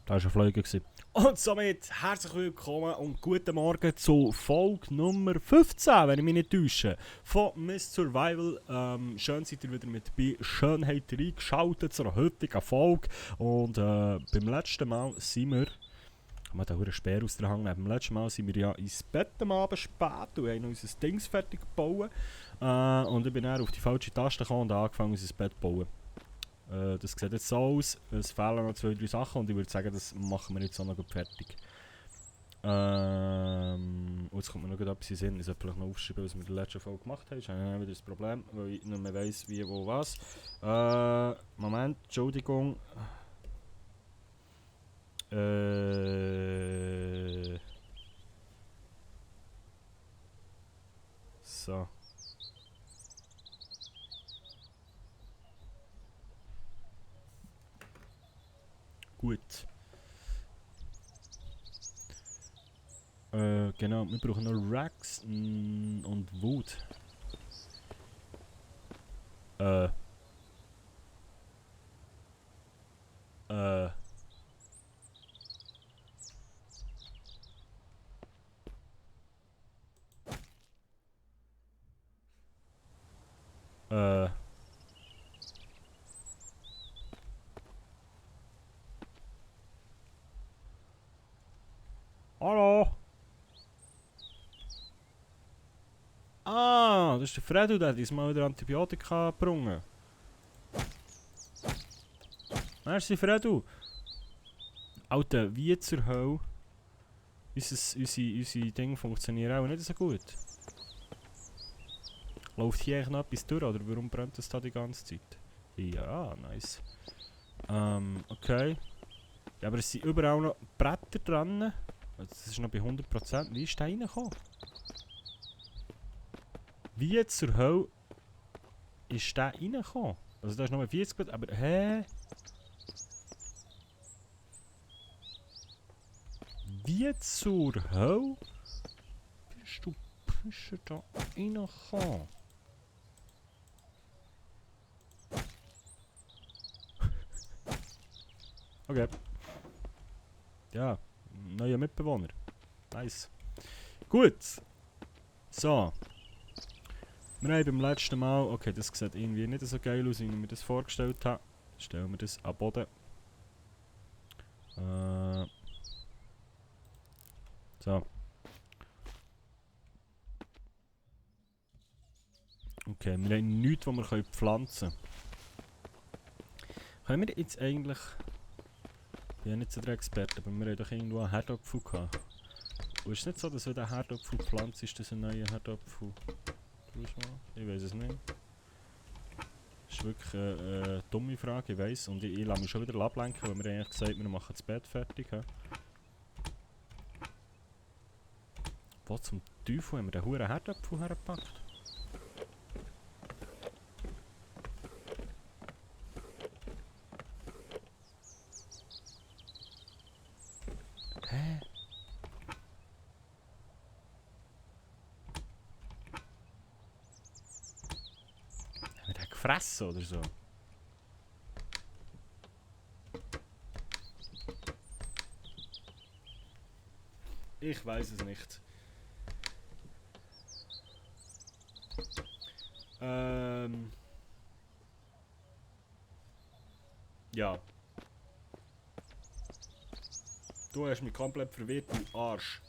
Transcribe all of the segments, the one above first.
Da war ein Flieger. Und somit herzlich willkommen und guten Morgen zu Folge Nummer 15, wenn ich mich nicht täusche, von Miss Survival. Schön seid ihr wieder mit dabei. Schön habt ihr eingeschaltet zur heutigen Folge. Und beim letzten Mal sind wir... Ich habe einen Speer aus der Hand. Beim letzten Mal sind wir ja ins Bett am Abend spät und haben unser Dings fertig gebaut. Und ich bin dann auf die falsche Taste gekommen und angefangen, unser Bett zu bauen. Das sieht jetzt so aus, es fehlen noch 2-3 Sachen und ich würde sagen, das machen wir jetzt auch noch gut fertig. Und jetzt kommt mir noch etwas in den Sinn, ich sollte vielleicht noch aufschreiben, was wir in der letzten Folge gemacht haben. Das ist eigentlich wieder das Problem, weil ich nicht mehr weiss, wie, wo, was. Moment, Entschuldigung. So. Gut. Genau, wir brauchen noch Rags und Wood. Äh. Äh. Äh. Hallo? Ah, das ist der Fredo, der hat diesmal wieder Antibiotika gebrungen. Merci, Fredo. Alter, wie zur Hölle? Unsere Dinge funktionieren auch nicht so gut. Läuft hier eigentlich noch etwas durch, oder warum brennt das da die ganze Zeit? Ja, nice. Okay. Ja, aber es sind überall noch Bretter dran. Das ist noch bei 100%. Wie ist der reingekommen? Wie zur Hölle ist der reingekommen? Also da ist nur 40 Bretter, aber hä? Wie zur Hölle bist du Pischer da reingekommen? Okay. Ja, neuer Mitbewohner. Nice. Gut. So. Wir haben beim letzten Mal... Okay, das sieht irgendwie nicht so geil aus, wie ich mir das vorgestellt habe. Stellen wir das am Boden. So. Okay, wir haben nichts, was wir pflanzen können. Können wir jetzt eigentlich... Ich bin ja nicht so der Experte, aber wir haben doch irgendwo einen Herdapfel gehabt. Und ist es nicht so, dass wenn der Herdapfel pflanzt, ist das ein neuer Herdapfel? Ich weiß es nicht. Das ist wirklich eine dumme Frage, ich weiss. Und ich lasse mich schon wieder ablenken, weil wir eigentlich gesagt haben, wir machen das Bett fertig. He? Wo zum Teufel haben wir den huren Herdapfel hergepackt? Hä? Haben wir den gefressen oder so? Ich weiß es nicht. Ja. Du hast mich komplett verwirrt, du Arsch.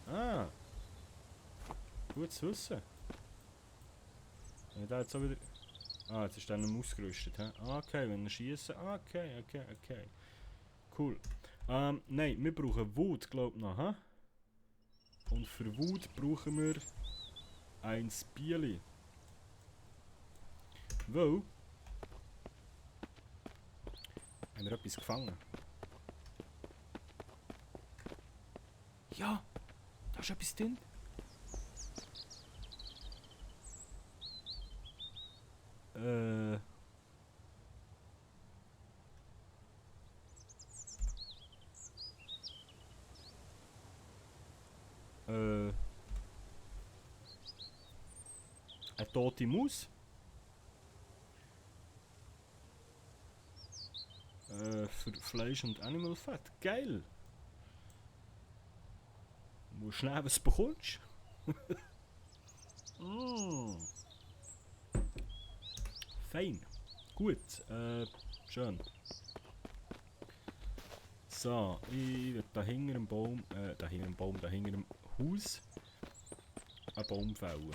Ah. Gut zu wissen. Wenn ich da jetzt so wieder... Ah, jetzt ist der noch ausgerüstet, hä? Okay, wenn wir schießen. Okay. Cool. Nein, wir brauchen Wut, glaub ich noch, hä? Und für Wut brauchen wir ein Spieli. Weil... Haben wir etwas gefangen? Ja! Da ist etwas drin. Eine tote Maus? für Fleisch und Animal Fat. Geil! Wo schnell was bekommst. Mm. Fein. Gut. Schön. So, ich will da hinter dem Baum, da hinter dem Haus einen Baum fällen.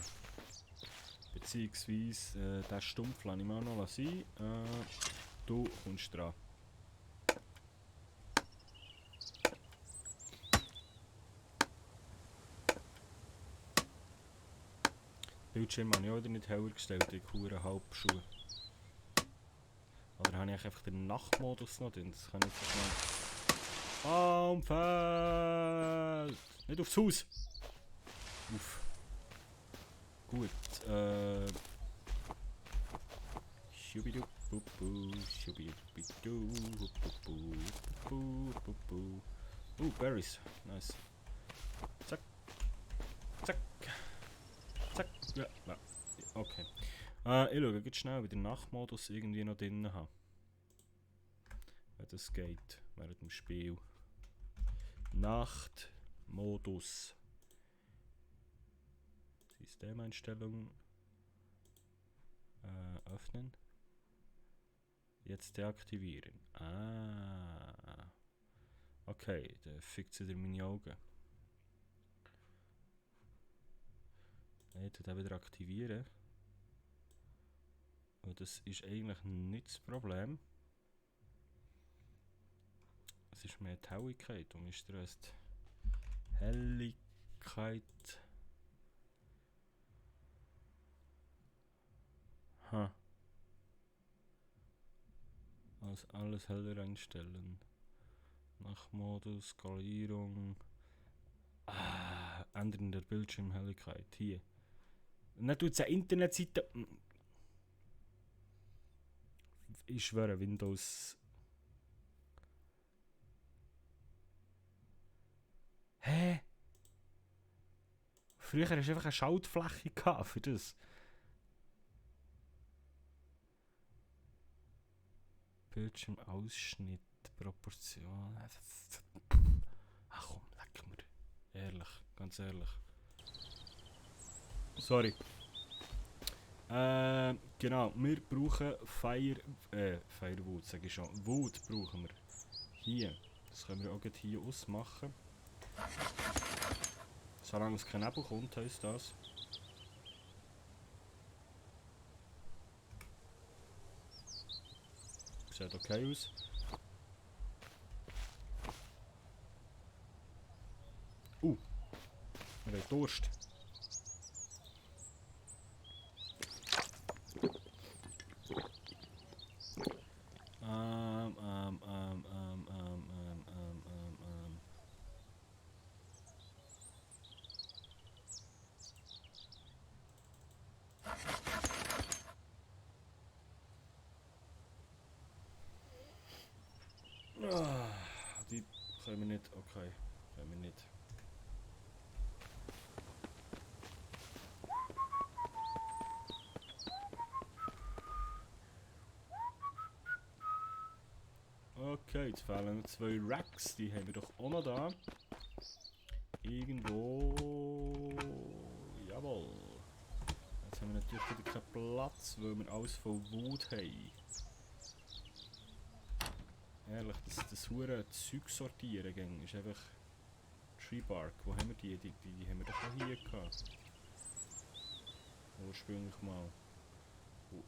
Beziehungsweise, den Stumpf lasse ich mal noch sein. Du kommst dran. Bildschirm habe ich auch nicht heller gestellt, ich habe Halbschuhe. Oder habe ich einfach den Nachtmodus noch drin? Das kann ich jetzt mal. Baumfeld! Nicht aufs Haus! Uff. Gut, Berries. Nice. Zack. Zack. Zack. Ja. Okay. Ich schaue jetzt schnell, ob ich den Nachtmodus irgendwie noch drin habe. Wenn das geht, während dem Spiel. Nachtmodus. Systemeinstellungen. Öffnen. Jetzt deaktivieren. Ah. Okay, dann fickt wieder meine Augen. Ich tue den wieder aktivieren. Und das ist eigentlich nicht das Problem. Es ist mehr die Helligkeit. Warum ist der Rest? Helligkeit. Ha. Also alles heller einstellen. Nachtmodus, Skalierung. Ändern der Bildschirmhelligkeit. Hier. Und dann tut es eine Internetseite. Ich schwöre, Windows. Hä? Früher hast du einfach eine Schaltfläche gehabt für das. Bildschirmausschnitt, Proportion. Ach komm, leck mir. Ehrlich, ganz ehrlich. Sorry. Genau, wir brauchen Firewood, sage ich schon. Wood brauchen wir. Hier. Das können wir auch hier ausmachen. Solange es kein Nebel kommt, heisst das. Sieht okay aus. Wir haben Durst. Die können wir nicht. Okay, können wir nicht. Okay, jetzt fehlen noch 2 Racks, die haben wir doch auch noch da. Irgendwo. Jawohl. Jetzt haben wir natürlich wieder keinen Platz, weil wir alles voll Wood haben. Ehrlich, das hure Zeug sortieren ging, ist einfach Tree Bark. Wo haben wir die? Die haben wir doch auch hier gehabt. Ursprünglich mal.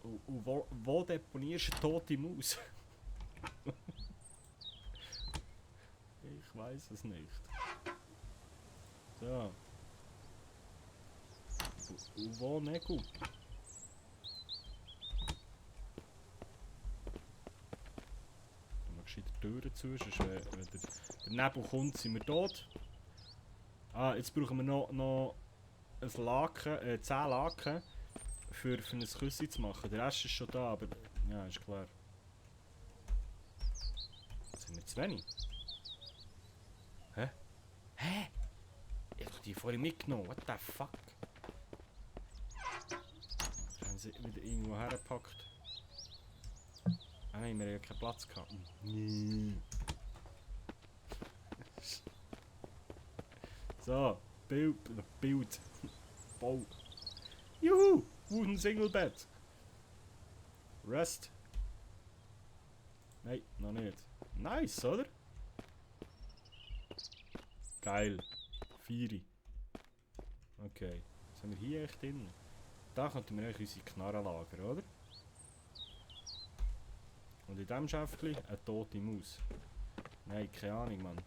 Und wo deponierst du eine tote Maus? Ich weiß es nicht. So. Und wo Nägel? Die Türen zu, sonst wenn der Nebel kommt, sind wir tot. Jetzt brauchen wir noch ein Laken, 10 Laken für ein Küsschen zu machen. Der Rest ist schon da, aber ja, ist klar. Sind wir zu wenig? Hä? Ich hab die vorhin mitgenommen, what the fuck? Haben sie wieder irgendwo hergepackt? nein, wir haben ja keinen Platz gehabt. So, Bild. Bau. Juhu! Wooden Single Bed. Rest. Nein, noch nicht. Nice, oder? Geil. Vieri. Okay. Sind wir hier echt drin? Da könnten wir eigentlich unsere Knarren lagern, oder? Und in diesem Schäftchen eine tote Maus. Nein, keine Ahnung, Mann.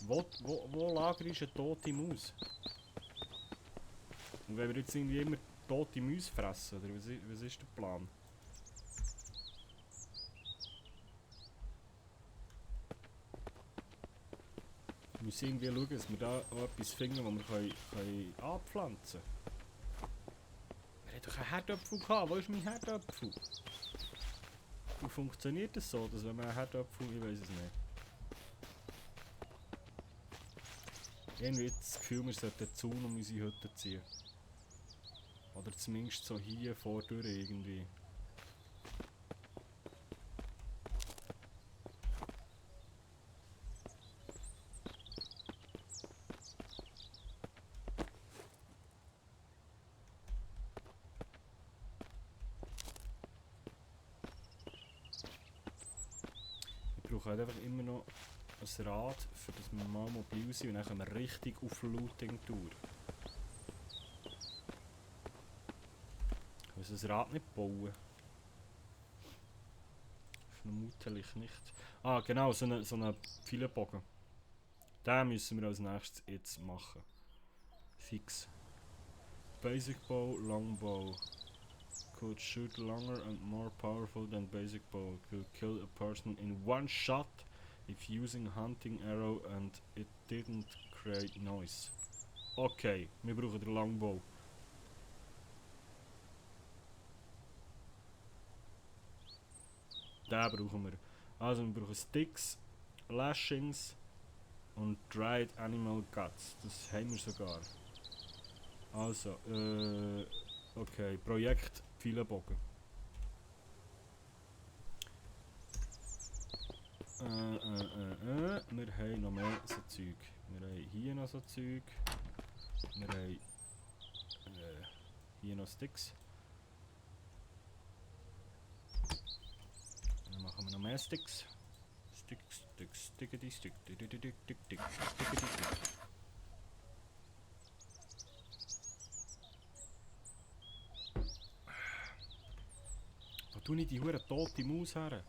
Wo lagere ich eine tote Maus? Und wenn wir jetzt irgendwie immer tote Mäuse fressen, oder was ist der Plan? Wir müssen irgendwie schauen, dass wir da auch etwas finden, das wir anpflanzen können. Wir hatten doch einen Herdöpfel gehabt. Wo ist mein Herdöpfel? Wie funktioniert das so, dass wenn man einen Herdöpfel, ich weiß es nicht. Irgendwie das Gefühl, wir sollten den Zaun um unsere Hütte ziehen. Oder zumindest so hier vordurch irgendwie. Ich brauche halt einfach immer noch ein Rad, für das wir mal mobil sind und dann können wir richtig auf Looting-Tour. Ich muss das Rad nicht bauen. Vermutlich nicht. Ah, genau, so eine Pfeilenbogen. Den müssen wir als nächstes jetzt machen. Fix. Basic bow, long bow. Could shoot longer and more powerful than basic bow. Could kill a person in one shot if using hunting arrow and it didn't create noise. Okay, wir brauchen den Longbow. Den brauchen wir. Also wir brauchen Sticks, Lashings und Dried Animal Guts. Das haben wir sogar. Also, okay, Projekt Pfeilenbogen. Wir haben noch mehr so Zeug. Wir haben hier noch so Zeug. Wir haben hier noch Sticks. Dann machen wir noch mehr Sticks. Sticks, stickety, stick, stickety, stick, stickety, stick. Wo tue ich die hure tote Maus her?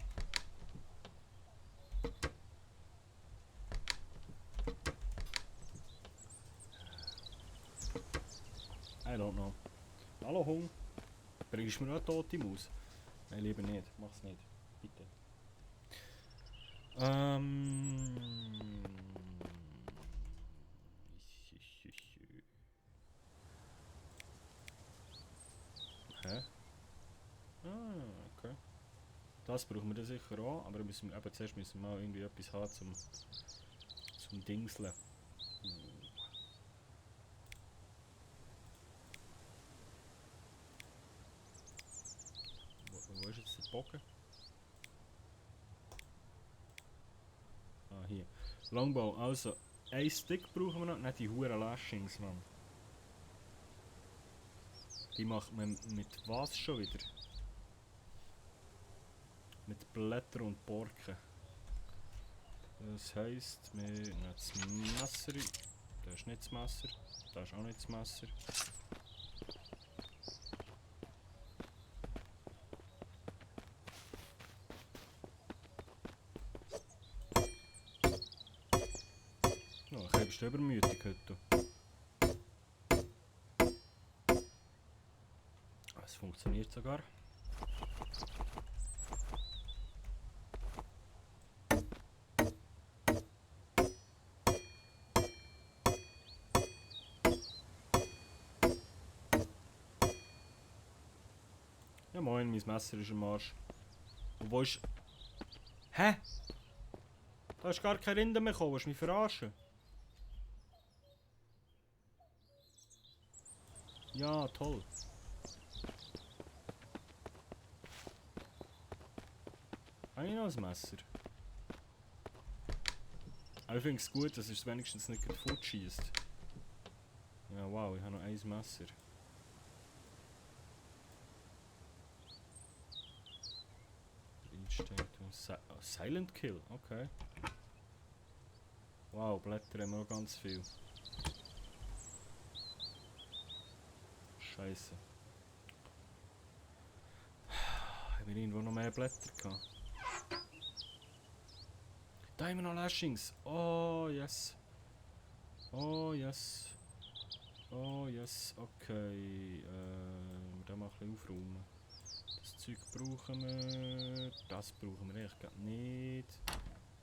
I don't know. Hallo Hund. Bringst du mir noch eine tote Maus? Nein, lieber nicht. Mach's nicht. Bitte. Hä? Ah, okay. Das brauchen wir dann sicher auch, aber zuerst müssen wir mal irgendwie etwas haben zum Dingseln. Wo ist jetzt der Bogen? Ah, hier. Longbow, also, ein Stick brauchen wir noch, nicht die huren Lashings, Mann. Die macht man mit was schon wieder? Mit Blättern und Borken. Das heisst, wir nehmen das Messer. Das ist nicht das Messer. Das ist auch nicht das Messer. Oh, ich bist du übermütig heute. Es funktioniert sogar. Ja moin, mein Messer ist am Arsch. Und wo ist... Hä? Da ist gar kein Rinder mehr gekommen, willst du mich verarschen? Ja, toll. Habe ich noch ein Messer? Aber ich finde es gut, dass es wenigstens nicht fortschießt. Ja, wow, ich habe noch ein Messer. Silent Kill, okay. Wow, Blätter haben wir noch ganz viel. Scheiße. Haben wir irgendwo noch mehr Blätter gehabt? Da haben wir noch Lashings. Oh yes. Oh yes. Oh yes, okay. Da mal ein bisschen aufräumen. Das Zeug brauchen wir. Das brauchen wir eigentlich gar nicht.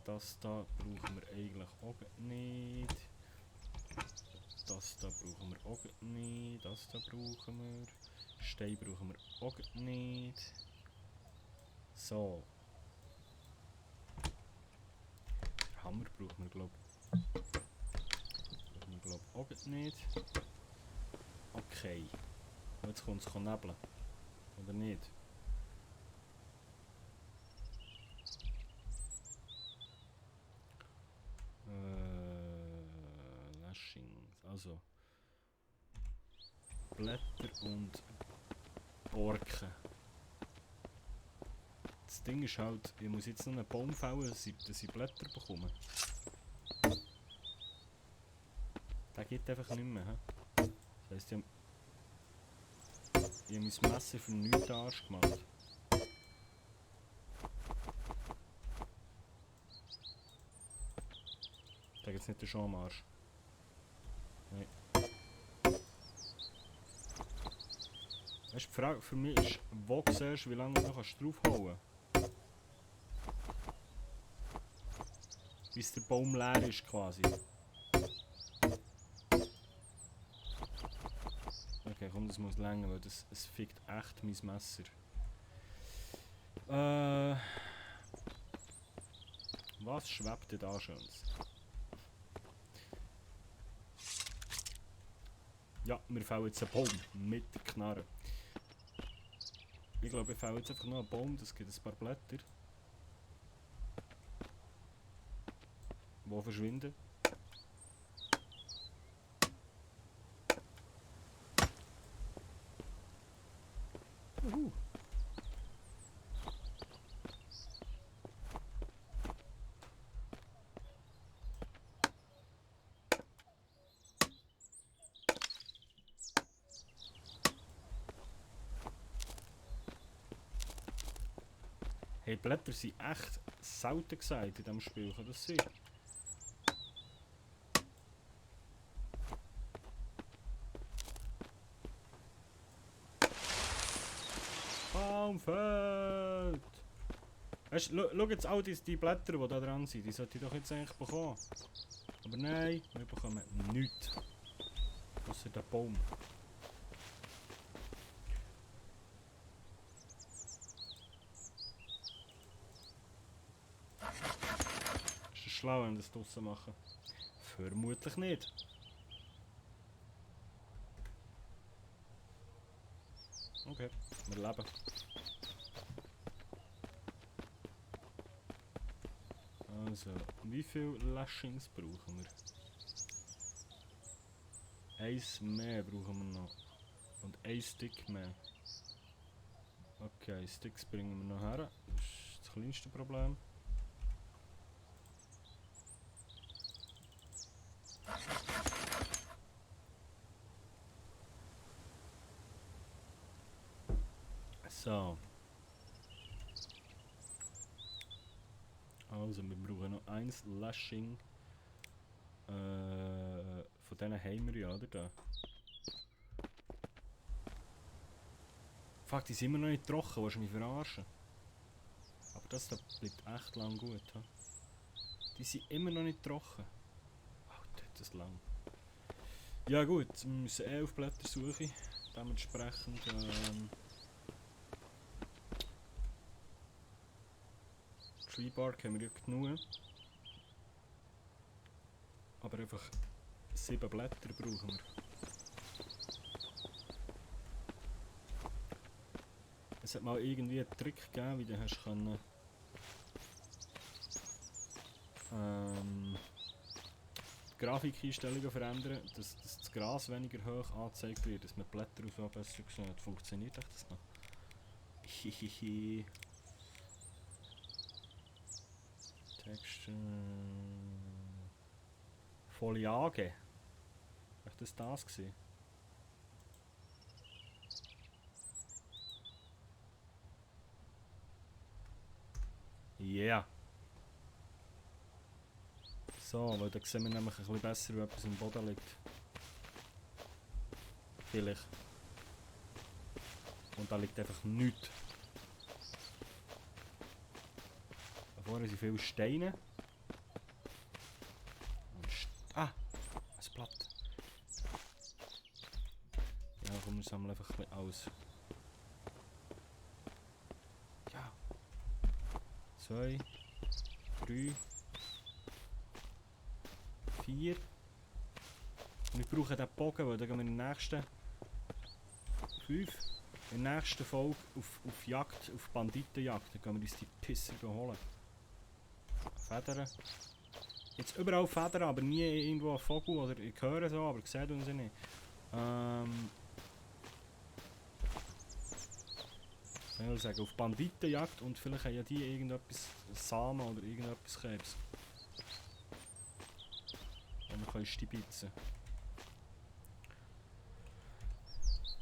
Das da brauchen wir eigentlich auch nicht. Das da brauchen wir auch nicht. Das da brauchen wir. Stein brauchen wir auch nicht. So. Der Hammer brauchen wir glaube ich auch nicht. Okay. Jetzt kommt es nebeln. Oder nicht? Lashings. Also. Blätter und Borken. Das Ding ist halt, ich muss jetzt noch einen Baum fällen, dass ich Blätter bekomme. Der geht einfach nicht mehr. He? Das heisst, ich habe mein Messer für nichts Arsch gemacht. Da geht es nicht schon am Arsch. Nein. Weißt du, die Frage für mich ist, wo siehst du, wie lange du noch draufhauen kannst? Bis der Baum leer ist quasi. Okay, komm, das muss länger, weil es fickt echt mein Messer. Was schwebt denn da Schönes? Ja, wir fällen jetzt einen Baum mit Knarren. Ich glaube, ich fälle jetzt einfach noch einen Baum, das gibt ein paar Blätter. Die verschwinden. Hey, Blätter sind echt selten gesagt in diesem Spiel, kann das sein? Baumfeld! Weißt du, schau jetzt all die Blätter, die da dran sind, die sollte ich doch jetzt eigentlich bekommen. Aber nein, wir bekommen nichts. Außer den Baum. Ist es schlau, wenn wir das draussen machen? Vermutlich nicht. Okay, wir leben. Also, wie viele Lashings brauchen wir? Eins mehr brauchen wir noch. Und ein Stick mehr. Okay, Sticks bringen wir noch her. Das ist das kleinste Problem. So. Also, wir brauchen noch eins Lashing. Von denen haben wir ja, oder? Da. Fuck, die sind immer noch nicht trocken, willst du mich verarschen? Aber das da bleibt echt lang gut. He? Die sind immer noch nicht trocken. Alter, das lang. Ja gut, wir müssen auf Blätter suchen. Dementsprechend Tree Bark haben wir ja genug. Aber einfach 7 Blätter brauchen wir. Es hat mal irgendwie einen Trick gegeben, wie du hast können die Grafikeinstellungen verändern, dass das Gras weniger hoch angezeigt wird, dass man die Blätter und so besser sieht. Funktioniert echt das noch? Hihihi. Texture. Foliage. War das gewesen? Yeah. So, weil da sehen wir nämlich ein bisschen besser, wie etwas im Boden liegt. Vielleicht. Und da liegt einfach nichts. Da vorne sind viele Steine. Und ein Blatt. Ja, komm, wir sammeln einfach ein bisschen aus. Ja. 2, 3, 4. Und wir brauchen den Bogen, weil dann gehen wir in der nächsten 5. In der nächsten Folge auf Jagd, auf Banditenjagd. Dann gehen wir uns die Pisser holen. Federn. Jetzt überall Federn, aber nie irgendwo ein Vogel. Oder ich höre so, aber ich sehe uns nicht. Ich würde sagen, auf Banditenjagd und vielleicht haben ja die irgendetwas Samen oder irgendetwas Krebs. Und wir können stibitzen.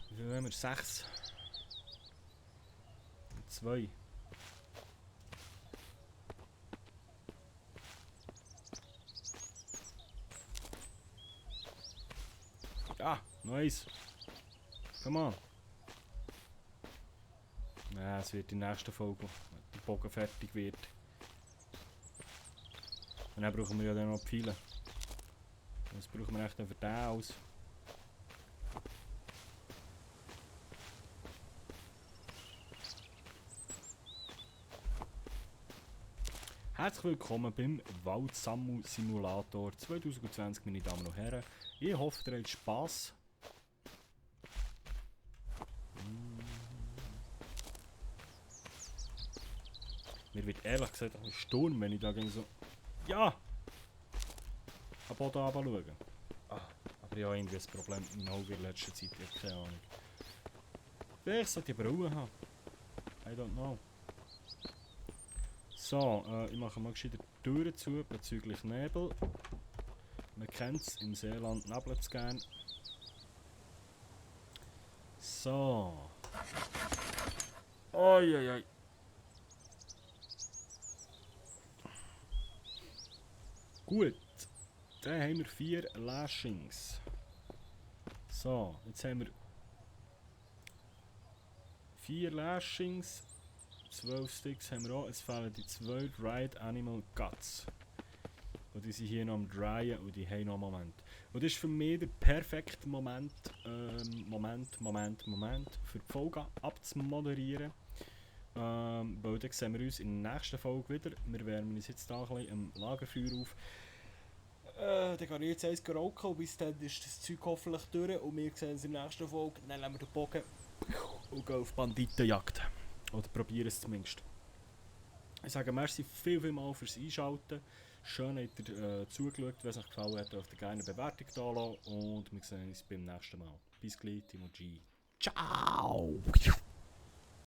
Wie viel haben wir? 6. 2. Ja, nice. Come on. Ja, es wird in der nächsten Folge, wenn der Bogen fertig wird. Und dann brauchen wir ja dann noch Pfeile. Was brauchen wir echt für den aus? Herzlich willkommen beim Waldsammu Simulator 2020, meine Damen und Herren. Ich hoffe, ihr habt Spass. Mir wird ehrlich gesagt ein Sturm, wenn ich da so... Ja! Am Boden runter schauen. Aber ja, irgendwie ein Problem mit meinen Augen in letzter Zeit. Ich habe keine Ahnung. Vielleicht sollte ich Brille haben. I don't know. So, ich mache mal gescheiter die Türen zu bezüglich Nebel. Man kennt es, im Seeland nebelt es gern. So. Oi. Gut, dann haben wir 4 Lashings. So, jetzt haben wir 4 Lashings, 12 Sticks haben wir auch. Es fehlen die 2 Dried Animal Guts. Und die sind hier noch am Dryen und die haben noch einen Moment. Und das ist für mich der perfekte Moment, für die Folge abzumoderieren. Weil dann sehen wir uns in der nächsten Folge wieder. Wir wärmen uns jetzt da ein bisschen im Lagerfeuer auf. Dann gehe ich jetzt eins rauchen und bis dann ist das Zeug hoffentlich durch. Und wir sehen uns in der nächsten Folge. Dann nehmen wir den Bogen und gehen auf Banditenjagd. Oder probieren es zumindest. Ich sage merci viel fürs Einschalten. Schön, habt ihr zugeschaut. Wenn es euch gefallen hat, dürft ihr gerne eine Bewertung da lassen. Und wir sehen uns beim nächsten Mal. Bis gleich, Timo G. Ciao!